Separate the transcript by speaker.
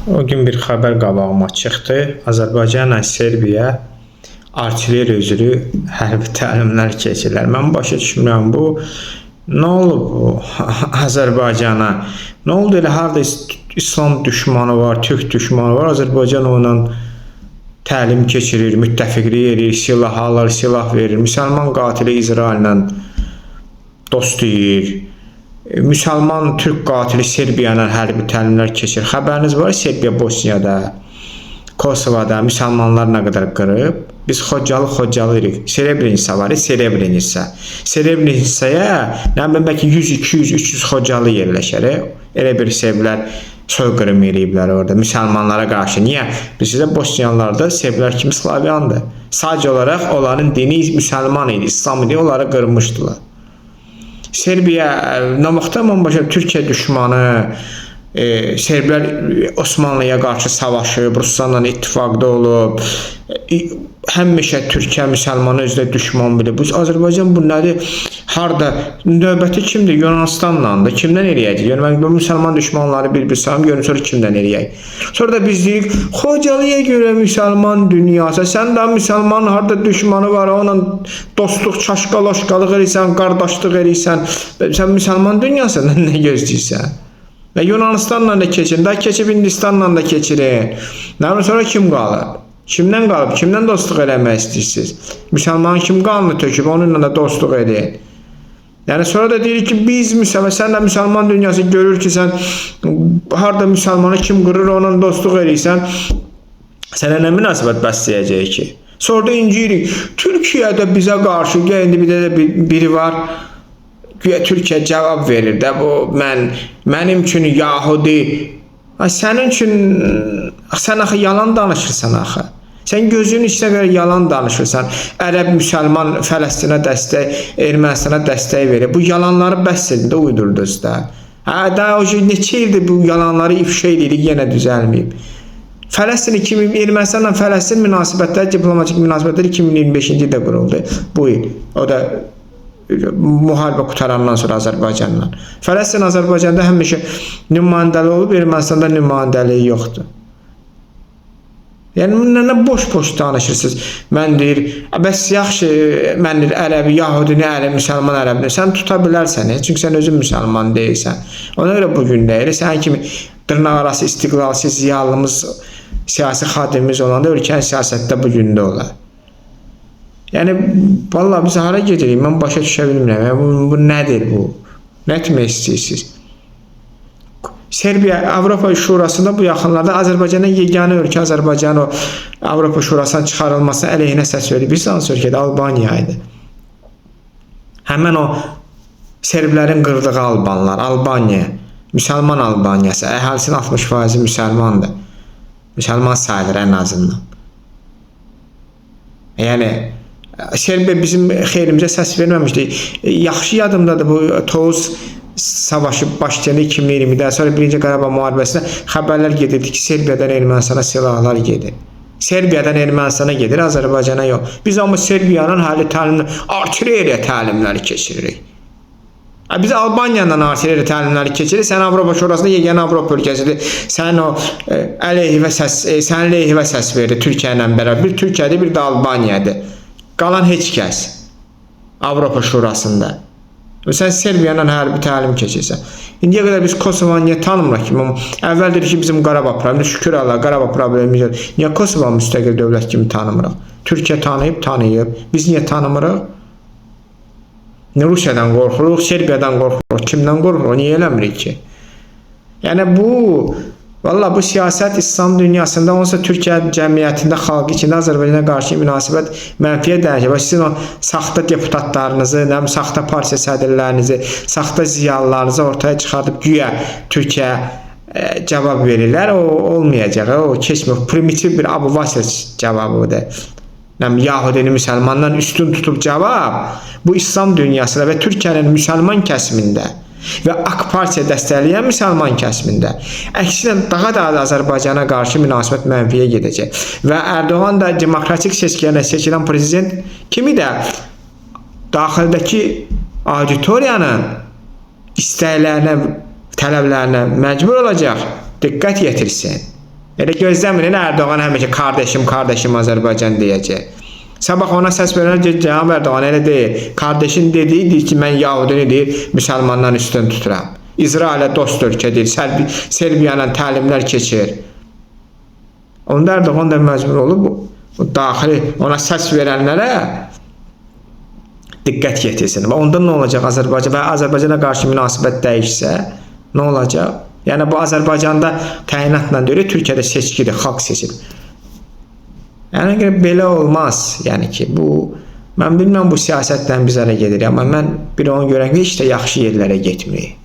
Speaker 1: O gün bir xəbər qabağıma çıxdı. Azərbaycanla Serbiya artilleriya üzrü hərbi təlimlər keçirirlər. Mən başa düşmürəm bu nə olub bu Azərbaycana? Nə oldu elə harda İslam düşmanı var, Türk düşmanı var, Azərbaycan onunla təlim keçirir, müttəfiqlik edir, silah alır, silah verir. Müsəlman qatili İsraillə dost deyir. Müsəlman Türk qatili Serbiya ilə hərbi təlimlər keçirir. Xəbəriniz var Serbiya Bosniyada, Kosovada müsəlmanlar nə qədər qırıb? Biz Xocalı irik. Srebrenica var, Srebrenica. Srebrenicaya nə bilim bəlkə 100, 200, 300 Xocalı yerləşər. Elə bir serblər soyqırım eləyiblər orada müsəlmanlara qarşı. Niyə? Bizdə Bosniyalılar da serblər kimi Slavyandır. Sadəcə olaraq onların dini müsəlman idi, İslam idi, onları qırmışdılar. Serbiya nə vaxtdan mən başa Türkiyə düşmanı, serblər Osmanlıya qarşı savaşıb, Ruslarla ittifaqda olub. Həmişə Türkiyə müsəlmanı özünə düşman bilib. Bu Azərbaycan bu nədir? Harda növbəti kimdir? Yunanistanlandır. Kimdən eləyəcək? Yəni mən bu müsəlman düşmanları bir-bir sayım, görüm sonra kimdən eləyək. Sonra da biz deyirik, Xocalıya görə müsəlman dünyası. Sən də müsəlman harda düşmanı var, onunla dostluq, çaşqalaşqalıq eləyirsən, qardaşlıq eləyirsən. Sən müsəlman dünyasından nə gözləyirsən? Və Yunanistanla da keçirin, daha keçib Hindistanla da keçirin. Nə bilim, sonra kim qalıb? Kimdən qalıb? Kimdən dostluq eləmək istəyirsiniz? Müsəlman kim qanını töküb, onunla da dostluq edin. Yəni sonra da deyirik ki, biz müsəlman, sən də müsəlman dünyası görür ki, sən harda müsəlmanı kim qırır, onunla dostluq eləyirsən. Sənə nə münasibət bəsləyəcək ki? Sonra da inciyirik. Türkiyədə bizə qarşı, gəl indi bir də biri var. Güya Türkiyə cavab verir də bu mənim üçün Yahudi. Ha, sənin üçün sən axı yalan danışırsan axı. Sən gözünün içinə görə yalan danışırsan. Ərəb müsəlman Fələstinə dəstək, Ermənistana dəstək verir. Bu yalanları bəs edin də uydurdunuz da. Hə, daha o şey neçə ildir bu yalanları ifşa edirik, yenə düzəlməyib. Fələstin 2000 Ermənistanla Fələstin münasibətləri, diplomatik münasibətləri 2025-ci ildə quruldu. Bu il. O da müharibə qurtarandan sonra Azərbaycanla. Fələstin Azərbaycanda həmişə nümayəndəliyi olub, Ermənistanda nümayəndəliyi yoxdur. Yəni nə boş-boş danışırsınız. Mən deyir, bəs yaxşı, mən deyir ərəbi, yahudini, ərəb, müsəlman ərəbini sən tuta bilərsən, çünki sən özün müsəlman deyilsən. Ona görə bu gün də elə sənin kimi dırnaqarası istiqlalçı ziyalımız, siyasi xadimimiz olanda ölkənin siyasətdə bu gündə olar. Yəni vallahi biz hara gedirik? Mən başa düşə bilmirəm. Yəni, bu nədir bu? Nə etmək istəyirsiniz? Serbiya Avropa Şurasında bu yaxınlarda Azərbaycanın yeganə ölkə Azərbaycan o Avropa Şurasından çıxarılması əleyhinə səs verdi. Biz hansı ölkədə? Albaniya idi. Həmin o serblərin qırdığı Albanlar, Albaniya, müsəlman Albaniyası, əhalisinin 60% müsəlmandır. Müsəlman sayılır ən azından. Yəni Serbiya bizim xeyrimizə səs verməmişdi. Yaxşı yadımdadır bu Tovuz savaşı başlayanda 2020-də, sonra Birinci Qarabağ müharibəsində xəbərlər gedirdi ki, Serbiyadan Ermənistana silahlar gedir. Serbiyadan Ermənistana gedir, Azərbaycana yox. Biz amma Serbiyanın hərbi təlim, artilleriya təlimləri keçiririk. Biz Albaniyadan artilleriya təlimləri keçirik. Sən Avropa Şurasında yeganə Avropa ölkəsidir. Sən o əleyhivə səs, sənin lehivə səs verdi Türkiyə ilə bərabər. Bir Türkiyədir, bir də Albaniyadır. Qalan heç kəs Avropa Şurasında. Sən Serbiya ilə hərbi təlim keçirsən. İndiyə qədər biz Kosovanı niyə tanımırıq ki? Əvvəl dedik ki, bizim Qarabağ problemi, şükür Allah, Qarabağ problemimiz yox. Niyə Kosovanı müstəqil dövlət kimi tanımırıq? Türkiyə tanıyıb, tanıyıb. Biz niyə tanımırıq? Rusiyadan qorxuruq, Serbiyadan qorxuruq, kimdən qorxuruq? Niyə eləmirik ki? Yəni bu vallahi bu siyasət İslam dünyasında, onsa Türkiyə cəmiyyətində, xalq içində Azərbaycana qarşı münasibət mənfiyə dəyişir. Bax sizin o saxta deputatlarınızı, nə bilim saxta partiya sədrlərinizi, saxta ziyalılarınızı ortaya çıxardıb güya Türkiyə cavab verirlər. O olmayacaq. O keçmir. Primitiv bir Abu Vasil cavabıdır. Nə bilim Yahudini müsəlmandan üstün tutub cavab bu İslam dünyasında və Türkiyənin müsəlman kəsimində və AK Partiya dəstəkləyən müsəlman kəsimində əksinə daha da Azərbaycana qarşı münasibət mənfiyə gedəcək. Və Erdoğan da demokratik seçkilərlə seçilən prezident kimi də daxildəki auditoriyanın istəklərinə, tələblərinə məcbur olacaq, diqqət yetirsin. Elə gözləmirin Erdoğan həmişə kardeşim, kardeşim Azərbaycan deyəcək. Sabah ona səs verən cənab Erdoğan elə deyil. Kardeşin dediyi deyir ki, mən Yahudini deyir, müsəlmandan üstün tuturam. İsrailə dost ölkə deyir, Serbiya ilə təlimlər keçir. Onda Erdoğan da məcbur olub o daxili ona səs verənlərə diqqət yetirsin. Və onda nə olacaq Azərbaycan və Azərbaycana qarşı münasibət dəyişsə nə olacaq? Yəni bu Azərbaycanda təyinatla deyil, Türkiyədə seçkidir, xalq seçir. Yəni ki, belə olmaz. Yəni ki, bu mən bilmirəm bu siyasətlə biz hara gedirik, amma mən bir onu görən ki, heç də yaxşı yerlərə getmirik.